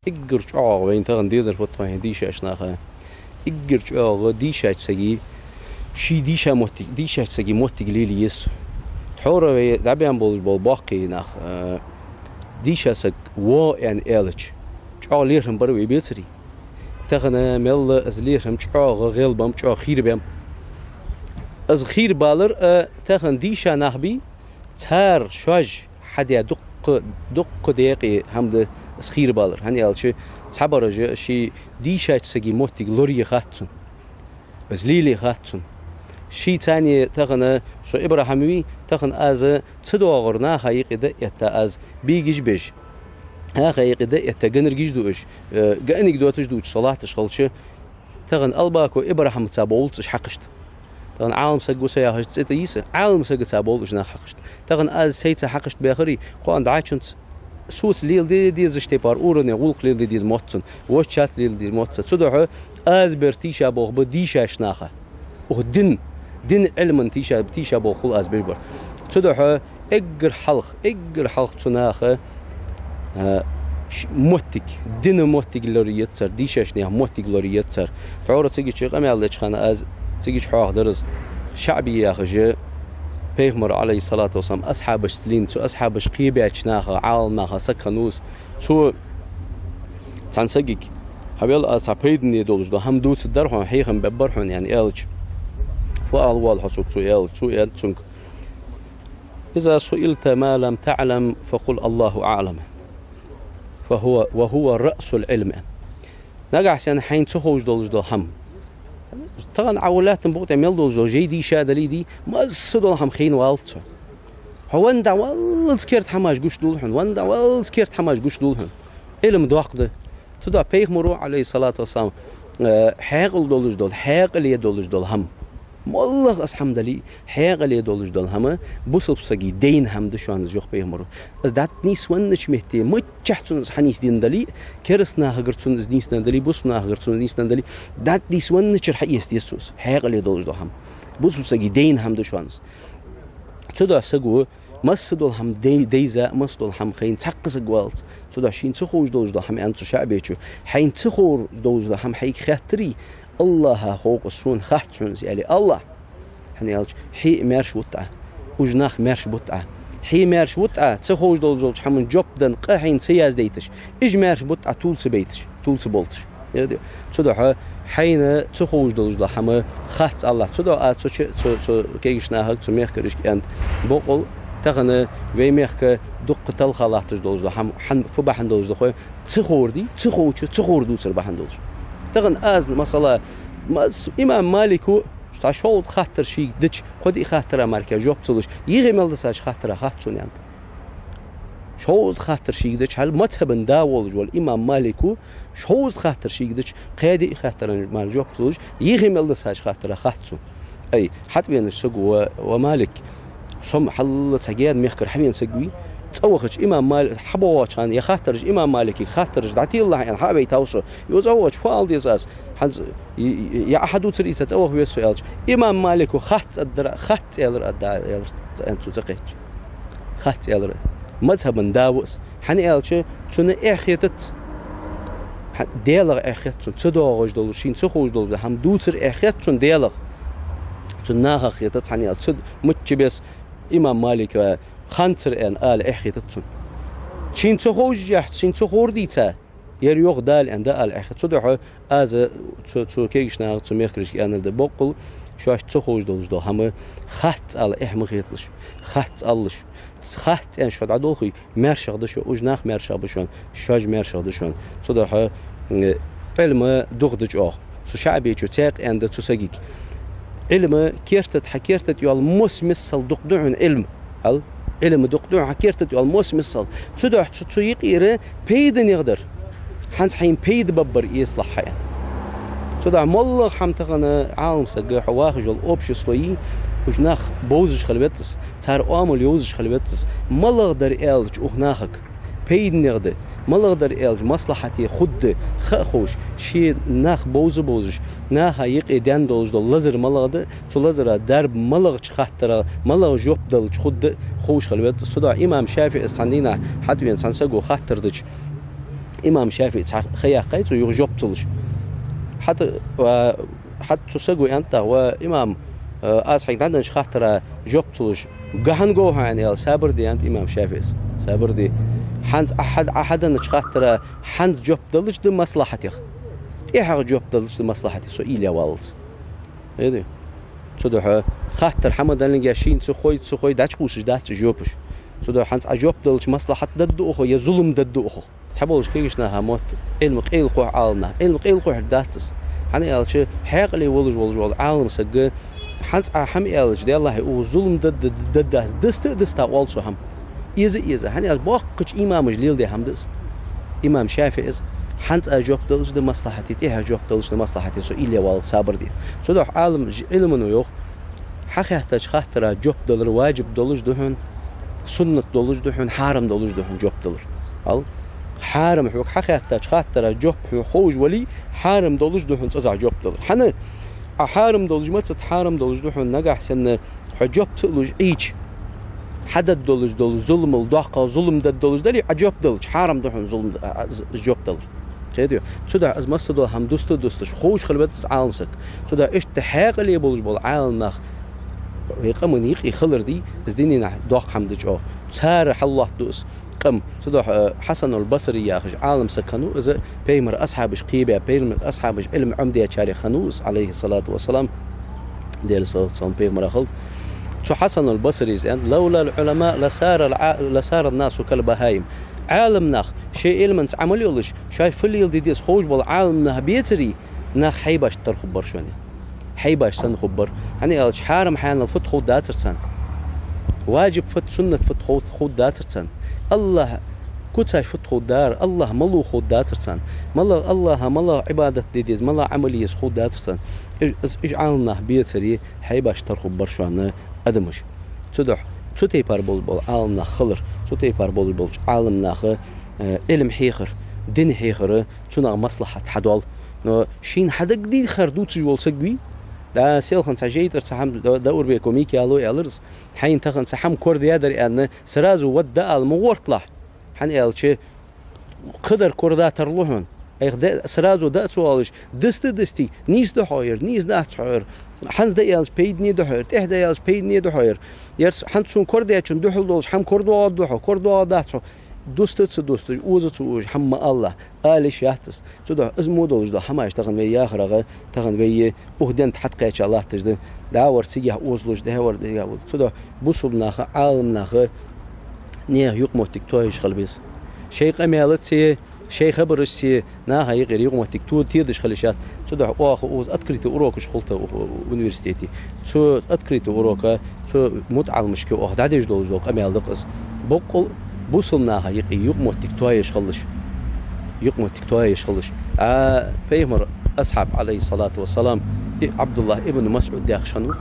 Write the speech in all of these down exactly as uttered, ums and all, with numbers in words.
Эггара чӀоагӀа вайна тахан дезар фуд хьона, дийшача наха. Эггара чӀоагӀа дийшача сага ший дийша моттиг, дийшача сага моттиг лелае еза. Тхьовра вай дӀабаьнна болаш бола боккхий нах, э, дийша саг воагӀа аьнна аьлча, чӀоагӀа лерхӀам бар вай бецаре. Тахан мел а из лерхӀам чӀоагӀа гӀелбенна, чӀоагӀа хийра бенна. Из хийра балар а тахан дийша нах бий, цар шоаш хьадаь дуккха, дуккха декъе хӀама да из хийра балар. ХӀана аьлча, цхьабараш ший дийшача сага моттиг лорае хац цунна. Из лелае хац цунна. Ший царна тахан со ИбрахӀим вий, тахан аз ца доагӀар наха юкъе дӀаэтта, аз бегаш беш, наха юкъе дӀаэтта ганаргаш дуаш, э, га анекдоташ дувцаш со латташ хилча, тахан Албаков ИбрахӀимаца болаш уж хьакхашта. Тахан Ӏалам саг ва со яхаш цӀи тӀа йий са, Ӏалам сагаца болаш уж нах хьакхашта. Тахан аз сайца хьакхашта баьхарий, кхоана дӀачунца соца леладе дезаш тайпара уровне гӀулакх леладе деза мотт цунна, воччат леладе деза мотт цунна. Цудухьа аз бер тийша болх ба дийшача наха. Укх дин, дин Ӏилман тийша, тийша болх хул аз беш бар. Цудухьа эггара хьалха, эггара хьалха цу наха, а, ш-, моттиг, дина моттиг лорае еза цар, дийшача наьха моттиг лорае еза цар. Тхьовра цига чу къамаьл деча хана аз цига чу хьоахадар из. ШаӀби яхаш, пайхамара, Ӏалайхи ссалату вассалам, асхьабашца лийнна, цу асхьабаша кхебаьча наха, Ӏалам наха саг хиннав из. Цо цхьан сагага: «Хьавел, аз цхьа пайдане долаш дола хӀама дувцаргдар хьона, хьехам бергбар хьона», — аьнна аьлча, «Фу ала воалл хьо сога?» — цо аьлча, цо аьннад цунга: «إذا سئلت ما لم تعلم فقل الله أعلم، فهو، وهو رأس العلم». Нагахьа санна хьайна ца ховш долаш дола хӀама. Тахан Ӏа вай лаьттан букъа тӀа мел долаш дола жай дийша дале а дий, масса дола хӀама хайна валац хьона. Хьо венна дӀаваллалца керда хӀамаш гуш доал хьона, венна дӀаваллалца керда хӀамаш гуш доал хьона. Ӏилма доккха да. Цудухьа пайхамара, Ӏалайхи ссалату вассалам, э, хьаькъал долаш дола, хьаькъале долаш дола хӀама. МоллагӀа из хӀама дале а, хьаькъале долаш дола хӀама бусалба сага дайна хӀама да шоана из, йоах пайхамара. Из дӀатӀанийсвеннача метте, миччахьа цунна из хьанийсденна дале а, кераста нахагара цунна из нийсденна дале а, бусалба нахагара цунна нийсденна дале а, дӀатӀанийсвенначара хьаэца деза цо из, хьаькъале долаш дола хӀама. Бусалба сага дайна хӀама да шоана из. Цудухьа саго масса дола хӀама дей-, дайза, масса дола хӀама хайна цхьаккха саг валац. Цудухьа шийна ца ховш долаш дола хӀама, аьннад цу ШаӀбечо, хьайна ца ховш долаш дола хӀама хьайга хаьттарий, АллахӀа хов-кх из, сона хац хьона из, аьле, АллахӀ. ХӀана аьлча, хье а маьрша вут Ӏа, уж нах маьрша бут Ӏа. Хье маьрша вут Ӏа, ца ховш долаш долча хӀаман жоп денна къа хьайна ца яздайташ, уж маьрша бут Ӏа, тувла ца байташ, тувла ца болташ. Цудухьа хьайна ца ховш долаш дола хӀама хац АллахӀ. Цудухьа аз цу чу-, цу, цу кегийча нахага, цу мехкарашка аьннад: боккъал тахан вай мехка дуккха талха латташ долаш дола хӀама, хьан-, фу бахьан долаш да хой, ца ховр дий, ца ховчо ца ховр дувцар бахьан долаш. Тахан аз, масала, мас-, имам Малико цхьа шовзткъа хаттар шийга дича, кхо-диъ хаттара мара жоп ца луш, юхе мел дисача хаттара хац сона, аьннад. Шовзткъа хаттар шийга дича, хьал мазхӀаба да волаш вола имам Малико шовзткъа хаттар шийга дича, кхо-диъ хаттара мара жоп ца луш, юхе мел дисача хаттара хац сона. Ай, хьатӀавенача саго: «Ва, ва Малик, со-м хьалла цхьа гаьна мехкара хьавена саг вий. ЦӀавахача имам Мали-, хьабоагӀача хана ер хаттараш имам Маликага хаттараш дӀателлалахь, аьнна, хьа а вайтав со. Юха цӀавахача фу ала деза аз? ХӀанз е, е, е Ӏа хьадувцар ийца цӀаваха веза со», — аьлча, имам Малико: «Хац аргдар Ӏа, хац аьлар Ӏа, да», — аьлар цо ца кхаьчача. «Хац», — аьлар. МазхӀаба да ва из. ХӀана аьлча, цунна эхь хетац. Хьа-, Даьлах эхь хет цунна, ца доагӀаш дола, шийна ца ховш дола хӀама дувцар эхь хет цунна Даьлах. Цунна нахах хетац, хӀана аьлча, ца, мичча беса имам Малика ханцар аьнна ала эхь хетац цунна. Шийна ца ховш яхьц, шийна ца ховр дийца, ер йоах Дала аьнна дӀаала эхь хет. Цудухьа аз цу, цу кегийча нахага, цу мехкарашка аьннар да: боккъал шоашта ца ховш долаш дола хӀама хац ала эхь ма хеталаш, хац алалаш. Хац аьнна шо дӀадолхе, маьршагӀа да шо, уж нах маьршагӀа ба шоана, шоаш маьршагӀа да шоана. Цудухьа, э, Ӏилма дукха да чӀоагӀа. Цу ШаӀбечо цхьаькха аьннад цу сагага: «Ӏилма керта тӀа, хьа керта тӀа йола мос миссел дукха да хьона Ӏилма». Хьал? «Ӏилма дукха да хьона, хьа керта тӀа йола мос миссел». Цудухьа цу, цу юкъера пайданегӀа дар хӀанз хьайна пайда баргбар эцалахь хьа, аьнна. Цудухьа моллагӀа хӀама тахан Ӏалам саг, хьо вахаш йола общество йий, уж нах бовзаш хила веза из, цар оамал йовзаш хила веза из. МалагӀа дар аьлча укх нахага пайданегӀа да, малагӀа дар аьлча маслахьате хургда ха а ховш, ший нах бовза-бовзаш, наха юкъе даьнна долаш дола лазар малагӀа да, цу лазара дарба малагӀча хаттара, малагӀа жоп далча хургда ховш хила веза из. Цудухьа имам ШафиӀийс цхьан дийнахьа хьатӀавена цхьан саго хаттар дича, Имам ШафиӀийца ха яьккхай цо, юха жоп ца луш. ХӀаьта, ва, хӀаьта цу саго аьннад тӀаккха: «Ва имам, э, аз хьога дӀаденнача хаттара жоп ца луш, га хӀана гов хьо?» — аьнна, аьлча, сабар де, аьннад имам ШафиӀийс. Сабар де. ХӀанз Ӏа хьа-, Ӏа хьаденнача хаттара хӀанз жоп далалца да маслахьатех, тӀехьагӀа жоп далалца да маслахьатех, со уйла е валлалца. Эди. Цудухьа хаттар хьа ма даллинге, шийна ца хой, ца хой, дӀачукхувсаш дац уж жопаш. Цудухьа хӀанз Ӏа жоп далалца маслахьат дергда укхо, е зулам дергда укхох. Цхьаболча кагийча наха мотт Ӏилма къайлакхухь Ӏаламнаха. Ӏилма къайлакхухьар дац из. ХӀана аьлча, хьаькъале волаш, волаш вола Ӏалам саг, хӀанз Ӏа хӀама аьлча, деллахьи, укхо зулам дергда, дергдац, диста а диста оал цо хӀама. Эза а эза. ХӀана аьлча, боккхача имамаша леладаь хӀама да из. Имам ШафиӀийс: «ХӀанз Ӏа жоп далалца да маслахьате, тӀехьагӀа жоп далалца да маслахьате, со уйла е валлалца, сабар де». Цудухьа Ӏалам-, Ӏилмано йоах: хьахаьттача хаттара жоп далар важиб долаш да хьона, суннат долаш да хьона, хьарам долаш да хьона жоп далар. Ал? Хьарам, хьога хьахаьттача хаттара жоп хьога ховш вале, хьарам долаш да хьона цкъаза жоп далар. ХӀана? Ӏа хьарам долаш, маца да хьарам долаш да хьона? Нагахьа санна хьо жоп ца луш Ӏийча, хьа дергдолаш дола зуламал доккхагӀа зулам дергдолаш дале, Ӏа жоп далалца, хьарам да хьона зулам д-, а, а, з-, жоп далар. Кхетий? Цудухьа из массадола хӀама дуста а дусташ, ховш хила веза из Ӏалам саг. Цудухьа иштта хьаькъале болаш бола Ӏаламнах вай къаман юкъе хилар дий, из дунен тӀа доккха хӀама да чӀоагӀа. Цар хьаллоаттаду из къам. Цудухьа, э, Хьасанул Басри яхаш Ӏалам саг хиннав, из Пайхамара асхьабаш кхебаь, Пайхамара асхьабаша Ӏилма Ӏомадаьчарех хиннав из, Ӏалайхи ссалату вассалам, Даьла салот-салам Пайхамарах хилда. Цу Хьасанул Басрис аьннад: «لولا العلماء لصار الع-، لصار الناس كالبهائم». Ӏаламнах шоай Ӏилманца Ӏамал йолаш, шоаш фу леладе деза ховш бола Ӏаламнах бецаре, нах хьайбашта тара хургбар шоана. Хьайбаш санна хургбар. ХӀана аьлча, хьарам-хьанал фуд ховргдацар царна. Важиб фуд, суннат фуд хов-, ховргдацар царна. АллахӀ куцаш фуд ховргдар, АллахӀ малув ховргдацар царна. МалагӀа АллахӀа, малагӀа Ӏибадат де деза, малагӀа Ӏамал е еза ховргдацар царна. Уж, уж, уж Ӏаламнах бецаре, хьайбашта тара хургбар шоана адамаш. Цудухьа цу тайпара болаш бола Ӏаламнах хилар, цу тайпара болаш болча Ӏаламнаха, э, Ӏилма хьехар, дин хьехар, цунах маслахьат хьадоал. Но шийна хьадагадехар дувцаш вола саг вий, да, селхан цхьа жейтӀара цхьа хӀама Д-, Даурбеков Микаила аьлар из, хьайна тахан цхьа хӀама корадаьдар аьнна, сразу вада ала ма гӀерталахь. ХӀана аьлча, кхыдар корада тарлу хьона. Айхьа де-, сразу дӀа ца оалаш, диста а дистий, нийса да хьо ер, нийса дац хьо ер. ХӀанз дӀааьлча пайдане да хьо ер, тӀехьа дӀааьлча пайдане да хьо ер. Ер с-, хӀанз сона корадаьчун духьал долаш хӀама корадоагӀаргда хьо, корадоагӀаргдац хьо. Дуста а ца дусташ, оза а ца озаш хӀама ма алалахь, ала йиш яц из. Цудухьа из мо долаш дола хӀамаш тахан вай яхарагӀа, тахан вай укх ден тӀа хьатӀакхаьча латташ да, дӀавар цигахьа озалуш, дӀавар дӀавар. Цудухьа бусалба наха, Ӏаламнаха наьха юкъамоттиг тоаеш хила беза. Шоай къамаьлаца, шоай хабарашца наха юкъера юкъамоттиг то-, тедаш хила йиш яц. Цудухьа оаха укхаза открытый урокаш хул тха у-, у-, университете. Цу открытый урока цу мутаӀаламашка оаха дӀадеш долаш дола къамаьл да-кх из. Боккъал бусалба наха юкъе юкъамоттиг тоаеш хилалаш. Юкъамоттиг тоаеш хилалаш. А Пайхамара асхьаб, Ӏалайхи ссалату вассалам, и ӀабдуллахӀ ибн МасӀуд яхаш хиннав.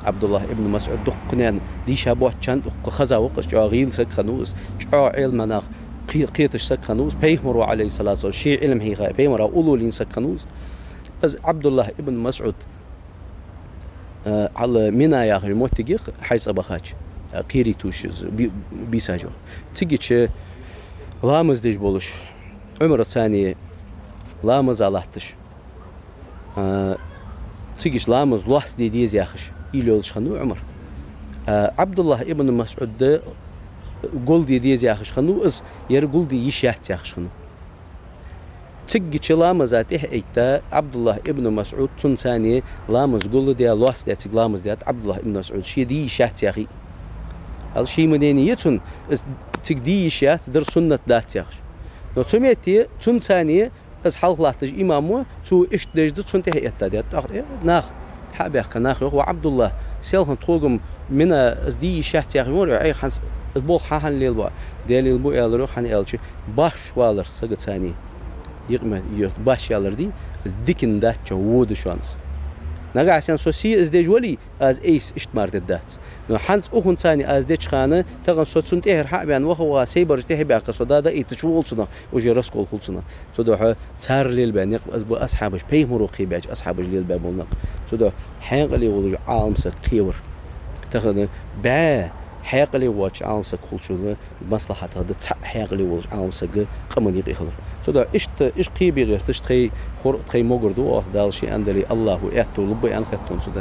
ӀабдуллахӀ ибн МасӀуд дуккха наьна дийша боацачарна дуккха хеза ва-кх из, чӀоагӀа гӀийла саг хиннав из, чӀоагӀа Ӏилманах кхе-, кхеташ саг хиннав из, Пайхамаро, Ӏалайхи ссалату вассалам, ший Ӏилма хьийха, Пайхамара уллув лийнна саг хиннав из. Из ӀабдуллахӀ ибн МасӀуд, э, хьал Мина яхача моттиге хьажцӀа бахача, э, кхерий тувсаш из, би-, бийсаш йоах. Цигача ламаз деш болаш, Ӏумара царна ламаза латташ, а, цигача ламаз лоацца де деза яхаш уйла йолаш хиннав Ӏумар. А, ӀабдуллахӀ ибн МасӀуда гулде деза яхаш хиннав из, ер гулде йиш яц яхаш хиннав. Цигача ламаза тӀехьа а этта, ӀабдуллахӀ ибн МасӀуд цунца цхьана ламаз гулдаь, лоацца даь, цига ламаз даьд ӀабдуллахӀ ибн МасӀуда, ше де йиш яц яхий. Хьал ше ма денний цунна, из цига де йиш яц, дар суннат дац яхаш. Но цу метте цунца цхьана из хьалха латташ имам ва, цо иштта деш да, цунна тӀехьа этта даьд. ТӀаккха, э, нах, хьа а баьхка, нах йоах: «Ва ӀабдуллахӀ, селхан тхога-м Мина из де йиш яц яхаш вар, Ӏайха хӀанз из болх хьа хӀана лелабу?» «Де лелабу, — аьлар йоах, — хӀана аьлча башха валар сагаца цхьана, юкъамоттиг башха ялар дий, из диканна дац, чӀоагӀа во да шоана из. Нагахьа санна со се из деш вале, аз айса иштта мара дергдац. Но хӀанз укхунца цхьана аз деча хана, тахан со цунна тӀехьара хьа а баьнна, ваха-ваха, сайбараш тӀехьа а баьккха, со дӀа-дӀа а эттача, вол цунах, уже раскол хул цунах». Цудухьа цар лелабаь никъ из ба асхьабаш, Пайхамаро кхебаьча асхьабаша лелабаь бола никъ. Цудухьа хьаькъале волаш Ӏалам саг кхевар. Тахан бӀаь Хьаькъале воацача Ӏалам саг хулачунна маслахьат хӀама да цхьа хьаькъале волча Ӏалам сага къаман юкъе хилар. Цудухьа иштта, иштта кхебе гӀерташ тхоай хуръ, тхоай могар да оаха, Дала ший андале, АллахӀа аьттув лургба аьнна хет сона цу тӀа.